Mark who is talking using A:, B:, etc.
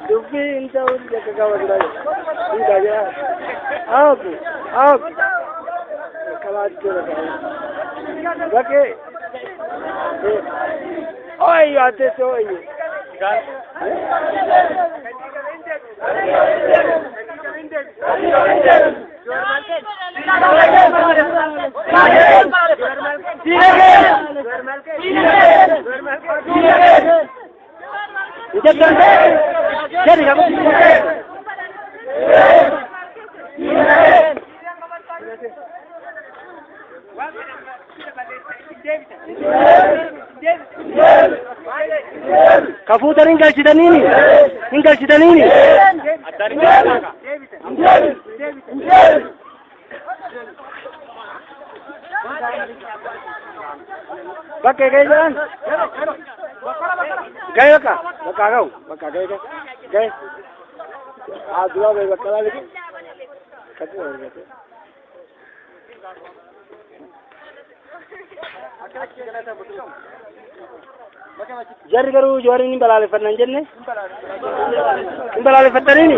A: Dubbii hin ta'u bakka qaba jira. Hin jira. Aabu aabu. Kalaatti jira qaba. Bakkee. Oyyo addeessi oyyo. Jadi kamu. Kafuutan hin galchitaniini? Hin galchitaniini? Bakkee ga'ee jedhan? Ga'ee bakka? Bakka ga'u? Bakka ga'ee ga'e? Ga'ee? Haa duraa ba'e bakka laali. Kati argate. Jarri garuu Jawaariin hin balaaleffanna hin jenne? Hin balaaleffattaniini?